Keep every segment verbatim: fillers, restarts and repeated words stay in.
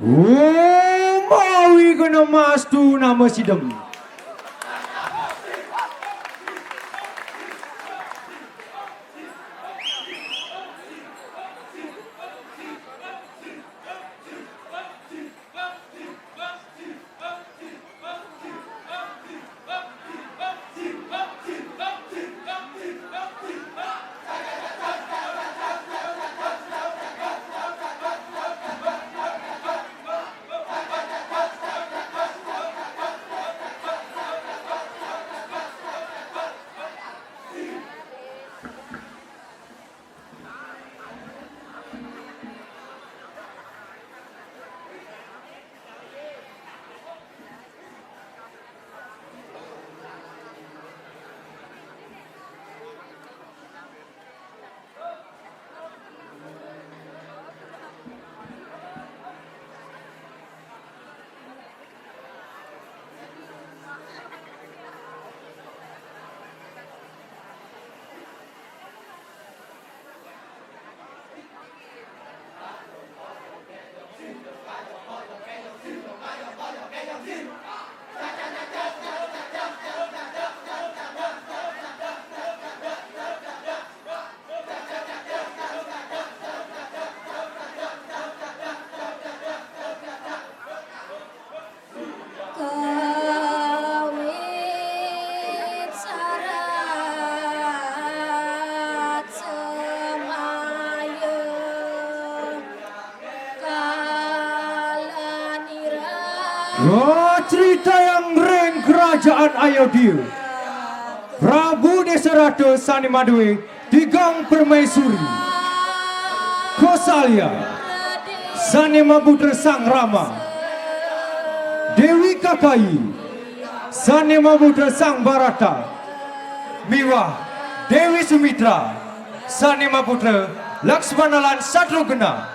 Umawi kena mastu nama sidem. Kalanira. Kacaritayang ring kerajaan Ayodya, Prabu Desarata sane maduwe tigang permaisuri. Kosalya sane maputra Sang Rama, Dewi Kakayi sane maputra Sang Barata, miwah Dewi Sumitra sane maputra Laksmana lan Satrughna.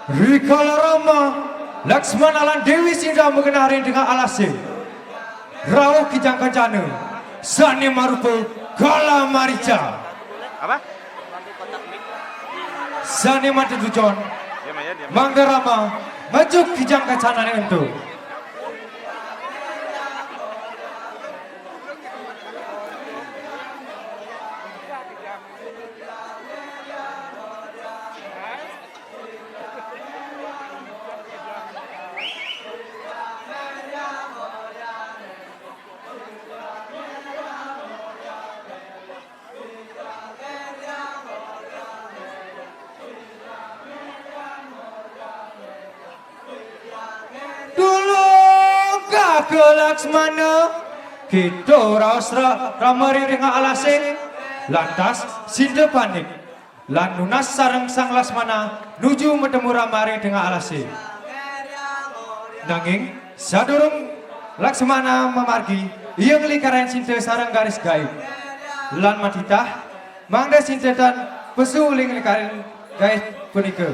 Rikala Rama, Laksmana lan Dewi Sindha magenah ring tengah alase, rauh Kijang Kancana sane marupa Kala Marica. Apa? Sane madudonan, mangda Rama ngejuk Kijang Kancanane ento. Tulung ka Laksmana, kita raos ra-, Rama ring tengah alase. Lantas Sindha panik lan nunas sareng Sang Laksmana nuju matemu Rama ring tengah alase. Nanging sadurung Laksmana mamargi, ia nglikarain Sindha sareng garis gaib lan matitah mangda Sindha tan pesu uli nglikarin gaib punika.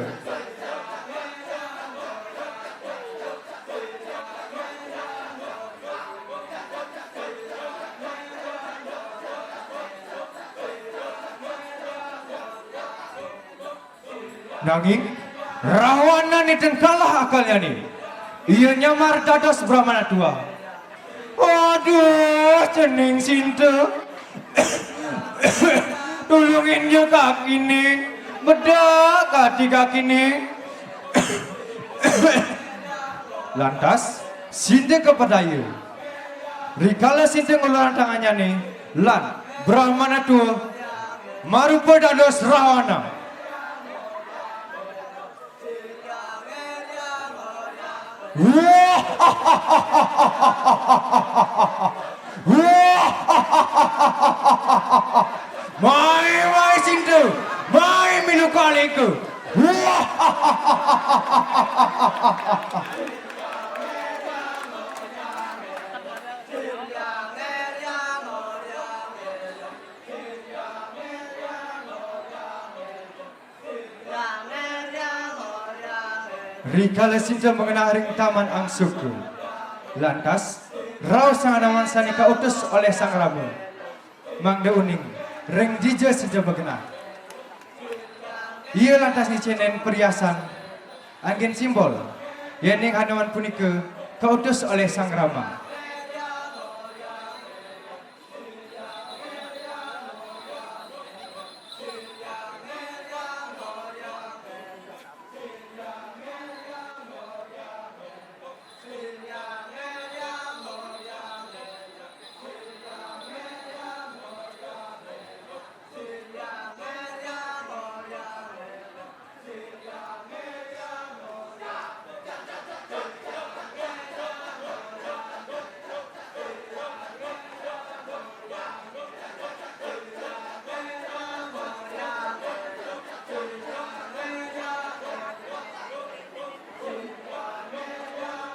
Nanging Rawana nenten kalah akalnyane. Ia nyamar dados Brahmana tua. Waduh, cening Sindha. Tulungin ye kaki ni, bedak kaki kaki ni. Lantas, Sinta kepada ye. Rikala Sinta ngeluarang tangannya ni, lan Brahmana tua marupa dados Rawana. Wah! Wah! Mai, mai Sinta, mai milu kalika. Wah! Rikala Sinta mengenah ring Taman Angsuka. Lantas, rauh Sang Hanoman sane kautus olih Sang Rama, mangda uning ring dija Sinta magenah. Ia lantas ngicenin perhiasan anggen simbol, yening Hanoman punika kautus olih Sang Rama.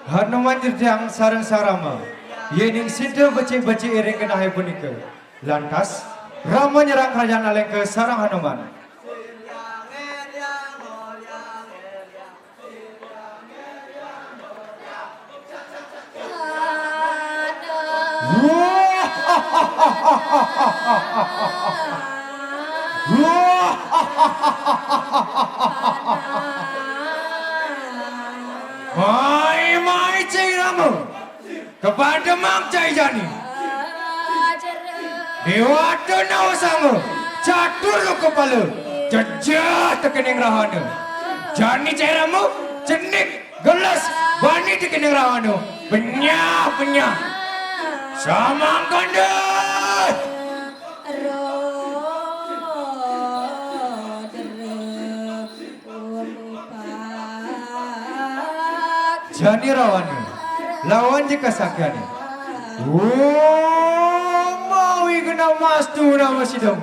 Hanoman nyerdiang sareng Sang Rama, yening Sinta becik-becik ring genahe punika. Lantas, Rama nyerang Kerajaan Alengka sareng Hanoman. Wah! Wah! Mai, mai, Cai Rama. Kepada Mang Cai jani. Dewata Nawasangga, catur loka pala, jejeh tekening rahana. Jani Cai Rama, cenik, geles, bani tekening rahana. Benyah, benyah. Samangkanda. Jani Rawana, lawan ja kasaktiane. Om mawi genah mastu nama sidang.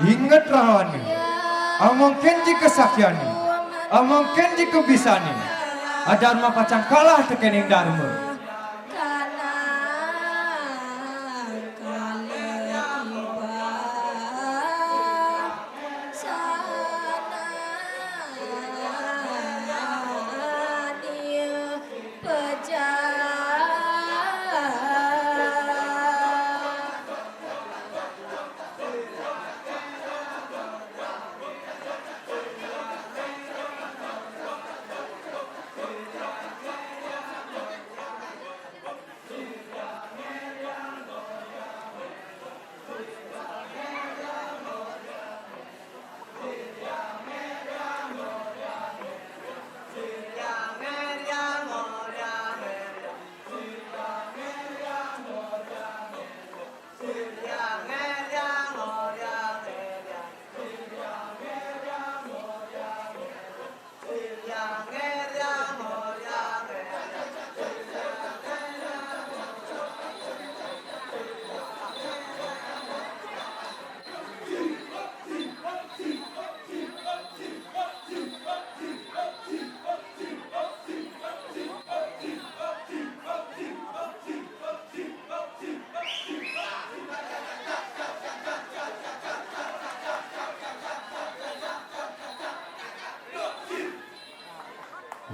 Inget rawane, amangkin ja kasaktiane, amangkin ja kabisane, adarma pacang kalah tekening darma.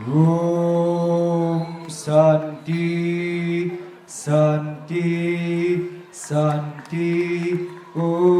Om Santi, Santi, Santi, Om.